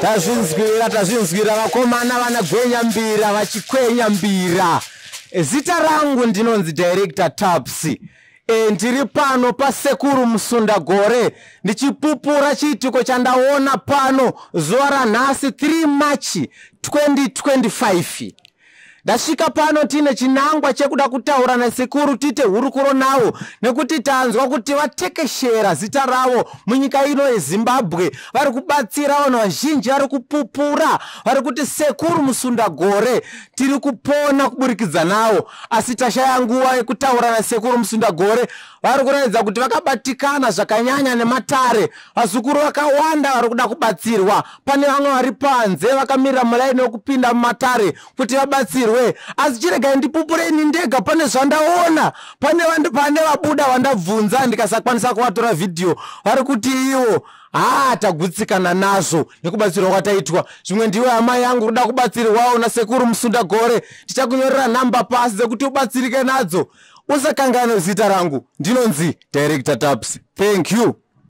Tazvinzwira, tazvinzwira vakomana vana gwenya mbira vachikwenya mbira. Zita rangu ndinonzi Director Taps. Ndiri pano paSekuru Musundagore ndichipupura chiitiko chandaona pano zuva ranhasi 3 March 2025. Ndasvika pano tiine chinangwa chekuda kutaura nasekuru tiite hurukuro navo nekuti tanzwa kuti vatekeshera zita ravo munyika ino yeZimbabwe. Vari kubatsira vanhu vazhinji, vari kupupura, vari kuti Sekuru Musundagore tiri kupona kuburikidza navo, asi tashaya nguva yekutaura naSekuru Musundagore. Vari kuratidza kuti vakabatikana zvakanyanya nematare. Vazukuru vakawanda vari kuda kubatsirwa. Pane vamwe vari panze vakamirira mulaini wekupinda mumatare kuti vabatsirwe, asi chiregai ndipupure ini ndega. Pane zvandaona, pane vabuda vandabvunza ndikasakwanisa kuvatora vhidhiyo, vari kuti ivo haa, tagutsikana nazvo nekubatsirwa kwataitwa. Zvimwe ndiwe hama yangu kuda kubatsirwawo naSekuru Musundagore, tichakunyorera nhamba pasi dzekuti ubatsirike nadzo. Usakanganwe zita rangu, ndinonzi Director Taps. Thank you.